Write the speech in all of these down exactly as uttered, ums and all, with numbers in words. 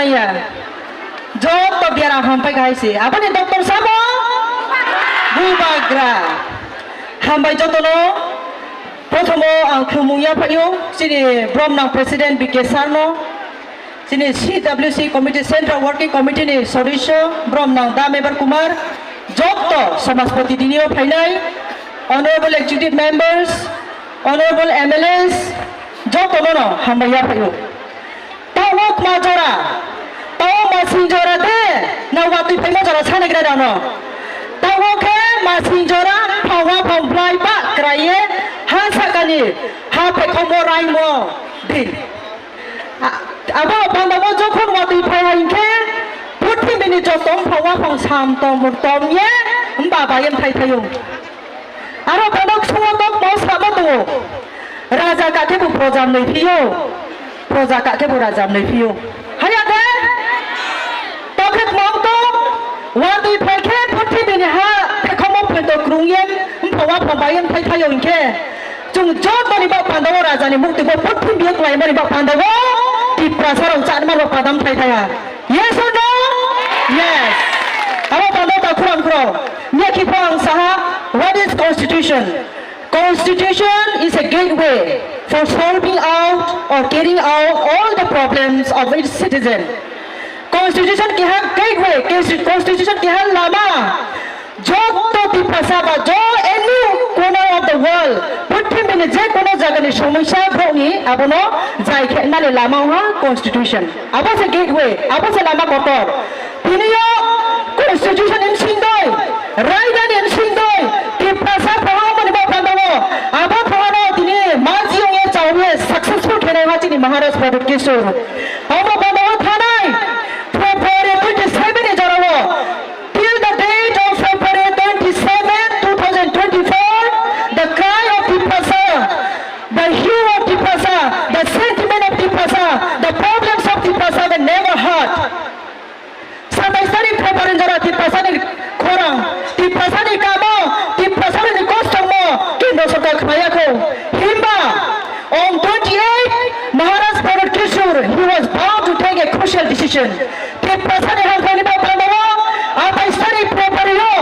Ya. Joto biara hampai kahai se. Aboni doctor sabo? Bubagra. Hambai jotono. Prothomo ang khulumung yaphaio. Chini Bromnang President B K Sir no. Chini C W C Committee, Central Working Committee ni sodosyo, Bromnang Da Mebar Kumar. Joto Samajpati dinio phainai. Honorable Executive Members, Honorable M L As, jotono no hambai yaphaio. Tamo kma jora, tamo masing jora de, na watwi phaima jora sanagra dano. Tamo khe masing jora, phawa phang blai ba kraye, ha sakani, ha phekhamo raimo din. A-, abo pandao jokhon watwi phai hai khe, purthimini joto phawa phang sam tom tom ye, mba ba yem thai thaio. Aro bono ksungo tokmo sabo tongo. Raja kakhe bo proja mwnwi phio. Proja kakhe bo raja mwnwi phio. Haya de? Tokhe kmong to, watwi phai khe purthimini ha, phekhamo phento krung yen, mphawa phabai yen thai thaio hinkhe. Chwng jotoni bak pandao rajani mukti bo purthimbi yo klaimani bak pandao, Tiprasa rok chanmani bak padam thai thaya. Yes or no? Yes. Abo tanda ta khurang khurang. Mia khi phang saha, what is constitution? Constitution is a gateway for solving out or carrying out all the problems of its citizen. Constitution keha gateway, consti-, constitution keha lama. Joto Tiprasa ba jo any corner of the world, purthimbi ni je kono jaga ni somosya bokni abono jai khe nani lama ha constitution. Abo se gateway, abo se lama kotor. Tini o constitution ni bising doi, raida ni bising doi, Tiprasa phangma ni bo phandago, abo phangma no tini marji ong ye chao ye successful khe nai ha chini Maharaj Pradyot Kishore. Abo phandago thanai February twenty seven ni jorao. Till the date of February twenty-seven, two thousand twenty-four, the cry of Tiprasa, the hue of Tiprasa, the sentiment of Tiprasa, the problems of Tiprasa were never heard. Satais tarik February jora Tiprasa ni khorang, Tiprasa ni kamo, Tiprasa ni kosto mo, Kendra Sarkar khwlaiya kho. Himba, on twenty-eight, Maharaj Pradyot Kishore, he was bound to take a crucial decision. Tiprasa ni hamkrai ni bapang bawa, atai sari February o,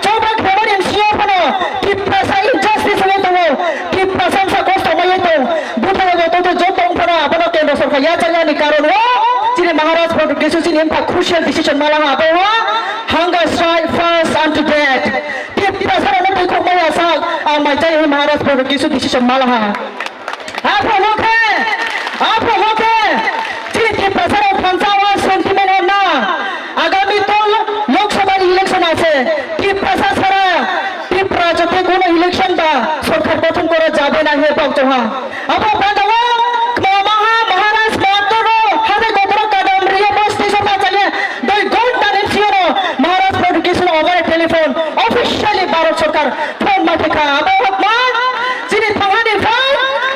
choba khemani M C O phano, Tiprasa injustice wngwi tongo, Tiprasa wngsa kosto wngwi tong, buthai bo toto joto wngphano, abono Kendra Sarkar yachakyani karon o, chini Maharaj Pradyot Kishore chini wngkha crucial decision malaha, abo ha, hunger strike fast unto death. Tiprasa rokno twi khok maya sak, ang mai chai Maharaj Pradyot Kishore decision malaha. Aphano khe, aphano khe, chini Tiprasa rok thansa o sentiment honna. Agami to Lok Sabha election ase. Tiprasa sara, Tipra jote kono election ba sorkar gothon kora jabe na he bok toha. Abo panda o, kma maha Maharaj Mahatma ro, hade gotro kadam riya bos tiso ta chale, doi gonta ni sio ro, Maharaj Pradyot Kishore over telephone, officially Bharat sorkar. Phone ma thikha, abo hokma, chini thanghani phai,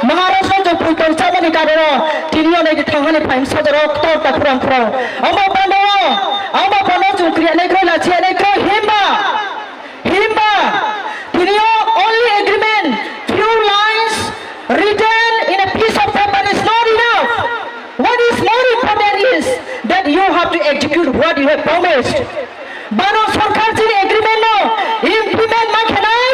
Maharashtra jok puitong chamani karono, tini o nai thanghani phai, sodorok, tor ta khurang khurang. Amo pano, amo pano chukriya nai kro, lachiya nai kro, himba, himba, tini o only agreement, few lines, written in a piece of paper is not enough. What is more important is that you have to execute what you have promised. Bharat Sarkar chini agreement no implement ma khenai,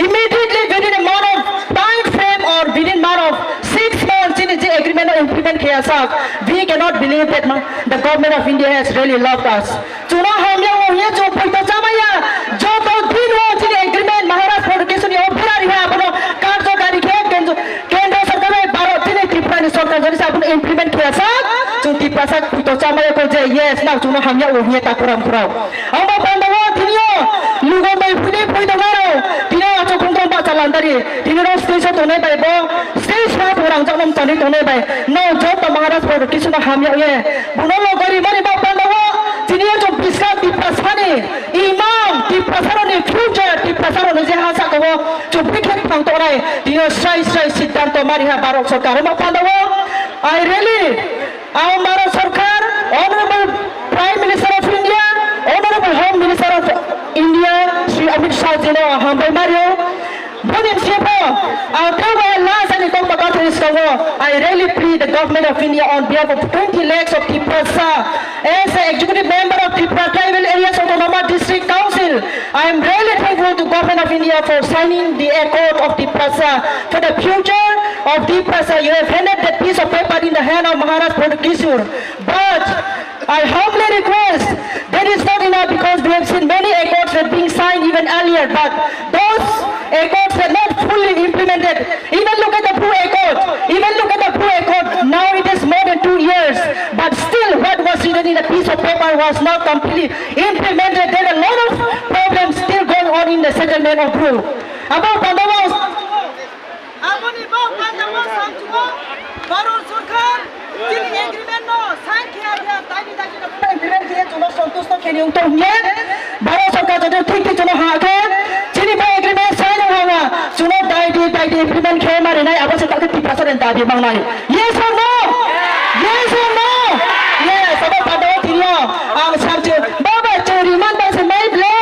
immediately within a month of time frame or within month of six months chini je agreement no implement kheya sak, we cannot believe that ma, the government of India has really loved us. Chwngno hamya o hwnwi chwng poito chamaya, joto din o chini agreement Maharaj Production ni offer ari ha abono karjokari khe Kendra, Kendra Sarkar bai Bharat chini Tripura ni Sarkar jani sa abono implement khe sak, chwng Tiprasa poito chamaya ko je yes, nang chwngno hamya o hwnwi ta kuram kurao. Amo panda o tini o lugo bai phuni phuni dong aro, tini o achuk khungtong bacha landari, tini o stage o tongnai bai bo, stage ha bo rang jakno mchani tongnai bai, no joto Maharaj Production no hamya o ye, bono logori mani ba panda o, tini o chwng Biskang Tiprasani imang, Tiprasarokni future, Tiprasarokni je ha saka o chwng bikhe thang tongnai, tini o srai srai siddhanto mari ha Bharat Sarkar. Omo panda o, I really, ang Bharat Sarkar, Honorable Prime Minister of India, Honorable Home Minister of India, Shri Amit Shah ji no hambai mario. Boni sebo, ang tebo last ani kok baka thani I really plead the government of India on behalf of twenty lakhs of Tiprasa. As the executive member of Tripura Tribal Areas Autonomous District Council, I am really thankful to government of India for signing the accord of Tiprasa. For the future of Tiprasa, you have handed that piece of paper in the hand of Maharaj Pradyut Kishore. But I humbly request, that is not enough because we have seen many accords that being signed even earlier, but those accords were not fully implemented. Even look at the Bru Accord. Even look at the Bru Accord. Now it is more than two years, but still what was written in the piece of paper was not completely implemented. There are a lot of problems still going on in the settlement of Bru. Abo pandao Aboni bo pandao samchugo Bharat Sarkar chini agreement no sign khe ya khe taibi taibi no implement khe chuno santusto kheni ungtong ye. Bharat Sarkar joto thik thik chuno ha khe chini bo agreement sign ung hanga chuno dai di dai di implement khe mari nai abo se tak Tiprasa ni dabi mang nai. Yes or no? Yes or no? Yes, abo pandao tini ang samchu baba chori man ba se mai ble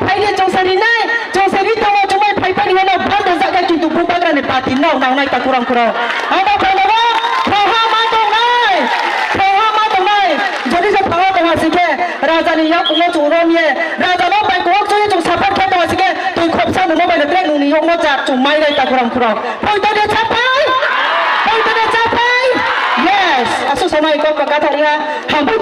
phaile chong sari nai. Chwng se ri tongo, chwng bai phai phai ni hwnwi bhal rijak kha, kintu bubagra ni party no nang nai ta kurang kurang. Ang ba phai nabo, thoha ma tong nai, thoha ma tong nai. Jodi se thoha tong ha si khe, raja ni yak no chwng rom ye, raja no bai kok chwng ye chwng support khe tong ha si khe, twi khopsa nungno bai no tre nungni yok no chak chwng mai nai ta kurang kurang. Poito de chapai, poito de chapai. Yes, asu samai kok ka katha ri ha, hambai